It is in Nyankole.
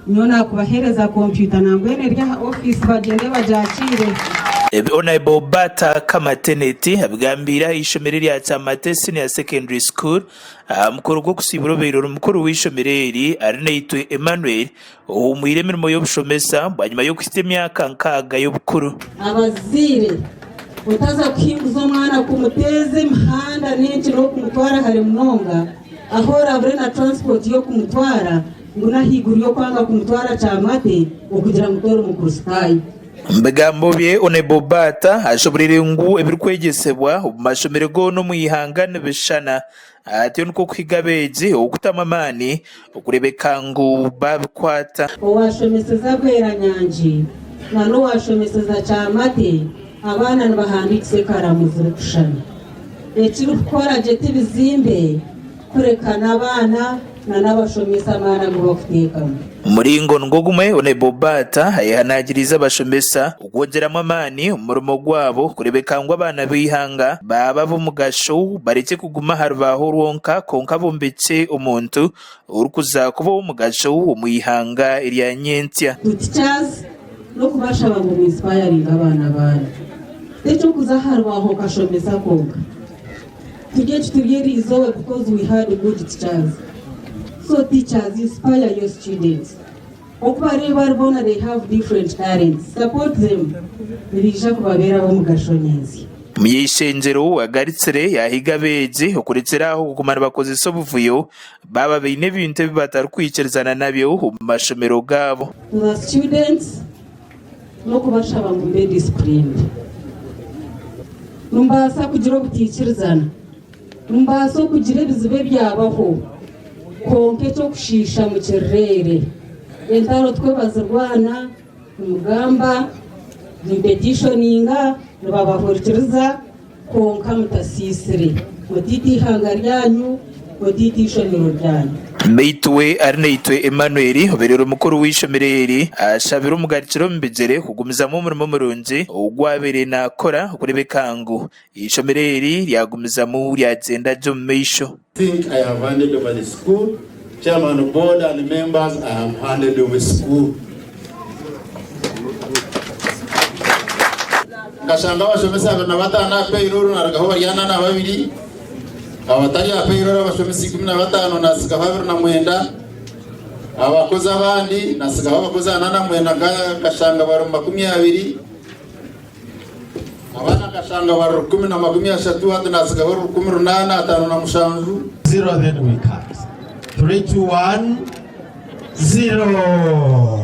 Nyowe naakubaheereza kompyuta nambwenu eri aha ofiisi bagyende bagyakiire. Ebi Honourable Bata Kamateneti abigambiire aha ishomero erya Kyamate Senior Secondary School aha mukoro gw'okusiibura obaire ori mukuru w'eishomero eri Arinaitwe Emmanuel ohuumwire emirimo y'obushomesa bwanyima y'okuhitsya emyaka nkaaga y'obukuru. Abazaire, otaza kuhinguza omwana kumuteeza emihanda n'enki n'okumutwara hare munonga ahu orabure na transport y'okumutwara ngu n'ahaiguru y'okwanga kumutwara Kyamate okugira ngu tori Mukristaayo. Omu bigambo bye, Onebo Baata ashoboreire ngu ebirikwegyesebwa omu mashomero goona omu ihanga nibishushana atyo nikwo kuhiga abeegi okutamu amaani okureebeka ngu baabikwata. Owaashomeseza Bweranyangi na n'owaashomeseza Kyamate abaana nibahandiikisa ekaraamu zirikushushana. Ekirikukora gye ti bizimbe kureka n'abaana na n'abashomesa amaani agu bakuteekamu. Omu muringo nigwo gumwe, Onebo Baata ayehanangiriize abashomesa okwongyeramu amaani omu murimo gwabo kureebeka ngu abaana b'eihanga baaba ab'omugasho barekye kuguma aha rubaaho rwonka kwonka bombekye omuntu orikuza kuba ow'omugasho omu ihanga erya nyentsya. To teachers n'okubashaba ngu mu inspiringe abaana baanyu. T'eky'okuza aha rubaaho okashomesa kwonka. Turi eki turi eriizooba because we had good teachers. So teachers inspire your students. Oku bariyo bari boona they have different talents. Support them nibaija kubabeera ab'omugasho nyentsya. Omunyeishengyero agaritsire yaahiga abeegi okurekyera aho kuguma nibakozesa obuvuyo baaba baine ebintu ebi batarikwikirizana nabyo omu mashomero gaabo. To the students n'okubashaba ngu mube disciplined. Nimbaasa kugira obutaikirizana, nimbaasa okugira ebizibu ebyabaho, kwonka eky'okushiisha mukirireere. Entaro tikwo bazirwana, nimugamba, nimupetitioninga, nibabahurikiriza, Kwonka mutasiisire, mutaita eihanga ryanyu, mutaita eishomero ryanyu. Beitu we Arinaitwe Emmanuel obaire ori mukuru w'eishomero eri ashabire omugarukire omu bigyere kugumizamu omurimo murungi ogu abaire nakora okurebeka ngu eishomero eri ryagumizamu ryagyenda gye omu maisho. Think I have handed over the school, chairman board and members I have handed over school. Nkashanga abashomesa 25 aha payroll narugaho bari 42, abatari aha payroll abashomesa 15 nasigaho 29, abakozi abandi nasigaho abakozi 49 nkashanga bari 20. Abaana nkashanga bari 1,030 hati naatsigaho 857. Zero then we cut. Three, two, one, zero.